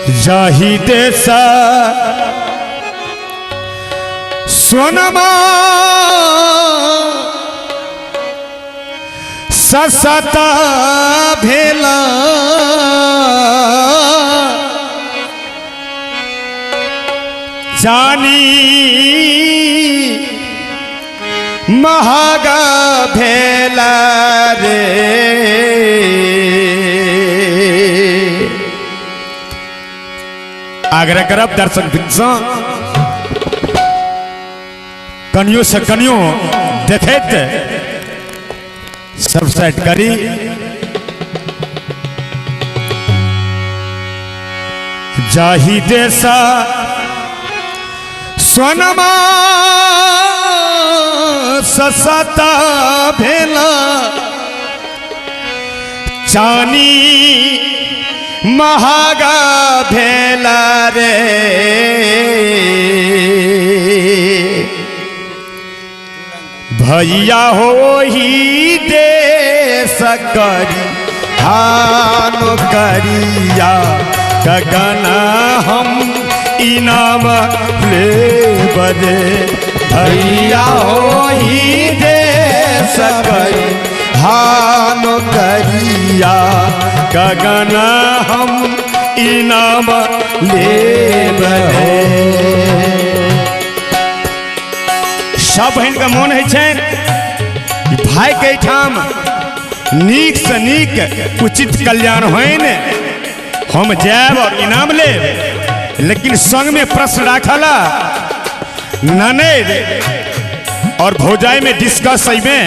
जाहि देशा सोनमा ससता भेला जानी महागा भेला रे। आग्रह करब दर्शक बिंदसँ कनियो से कनियो देखैत सब साइड करी। जाहि देशा सोनमा ससता भेला चानी महागा भेला रे। भैया हो ही देश करी हानो करिया गगना हम इनाम ले बजे। भैया हो ही देश करी हानो करिया गगना हम इनाम ले बजे। सब बहन के मोन है भाई के ठाम नीक से नीक उचित कल्याण होइन, हम जायब और इनाम लेब, लेकिन संग में प्रश्न राखला ननद और भौजाई में डिस्कस में।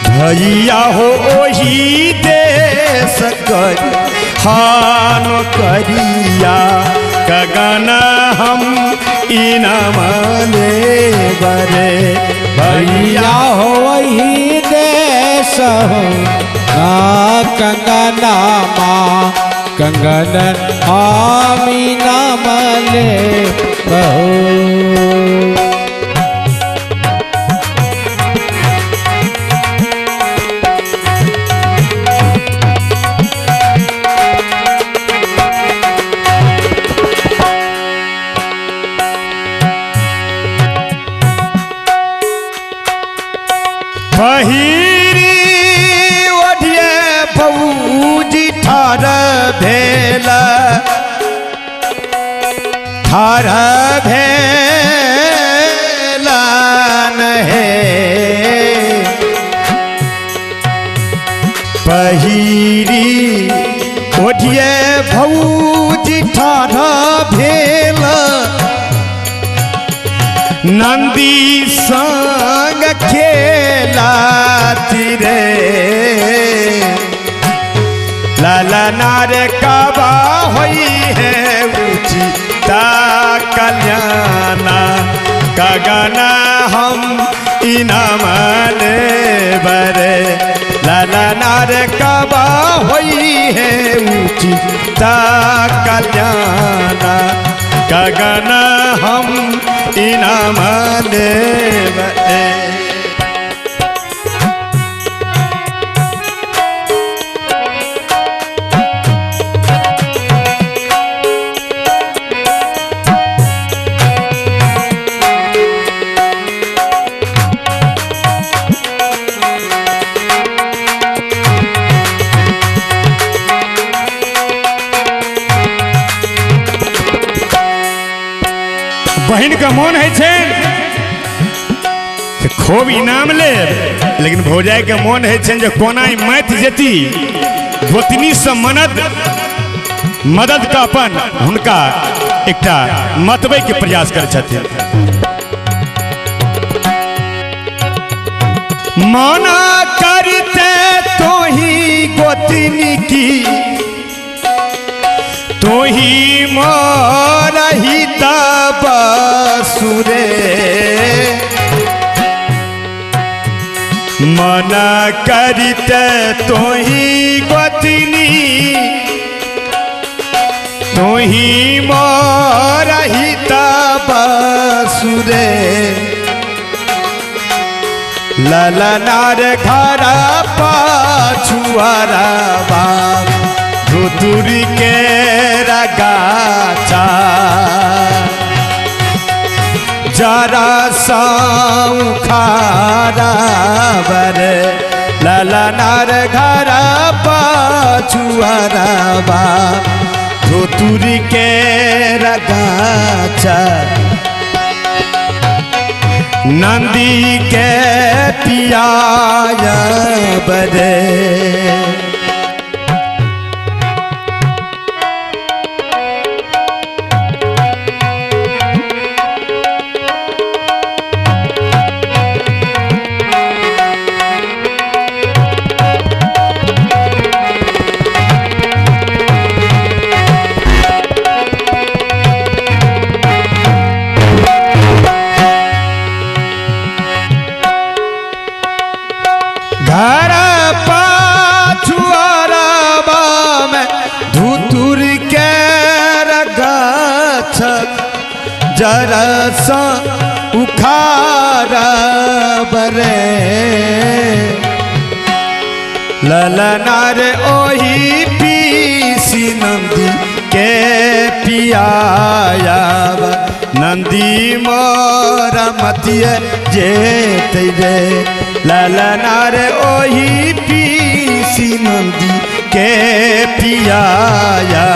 भैया हो ही देश करी हानो करिया गगना हम इनाम ले बरे। भैया हो वही देश हो कंगना माँ कंगन हम इनाम ले बहो। पहिरी ओढ़िए भौजी ठार भेला ठार भेला नहे। पहिरी ओढ़िए भौजी ठार भेला नंदी संग खेला रे। लाला नार काबा होई है उचिता कल्याणा गगना हम इनाम ले बरे। लाला नार काबा होई है उचिता कल्याणा गगना हम इनाम ले बरे। बहन के मोन है खूब इनाम ले, लेकिन भौजाई के मोन है जे कोना मत जेती गोतनी से मदद मदद का अपन हुनका एकटा मतबै के प्रयास करै छथिन। मना करते तो ही गोतनी की तो ही मोरही तबसुरे। मना करते तो ही गोतनी तो ही मोरही तबसुरे। ललनार घर पाछुआरा बाप धुतुरी के गाछा जरा साउ खारा बर ललनार घर पाछुआरबा धुतुरी के गाछा नंदी के पियाया बरे। घर पाछुआरबा में धुतुर के गाछ जरा सा उखाड़ बरे ललनार ओही पीसी नंदी के पियाया नंदी मोर मतिया जेतै रे ललनार ओही पीसी नंदी के पियाया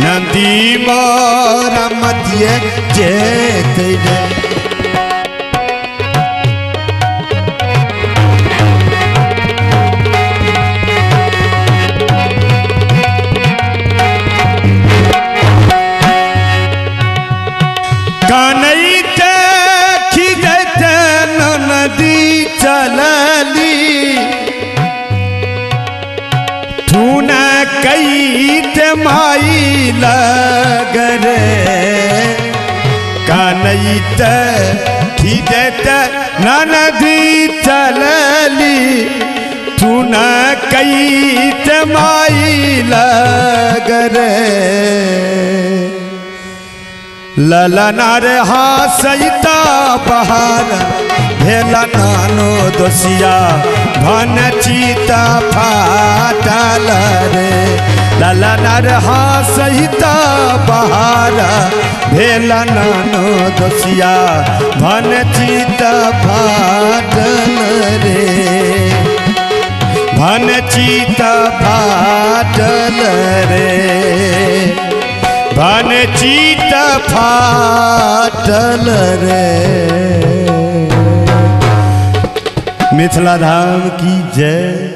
नंदी मोर मतिया जेतै रे। कानैते खिजैते नदी चलली थून कैत माई लगरे कानैते खिजैते नदी चलली थून कैत माई लगरे ललनार हासैता बहार भेला नानो दोसिया भन चीता फाटल रे ललनार हासैता बहार भेला नानो दोसिया भन चीता फाटल रे भन चीता फाटल रे भन चीत फाटल रे। मिथिला धाम की जय।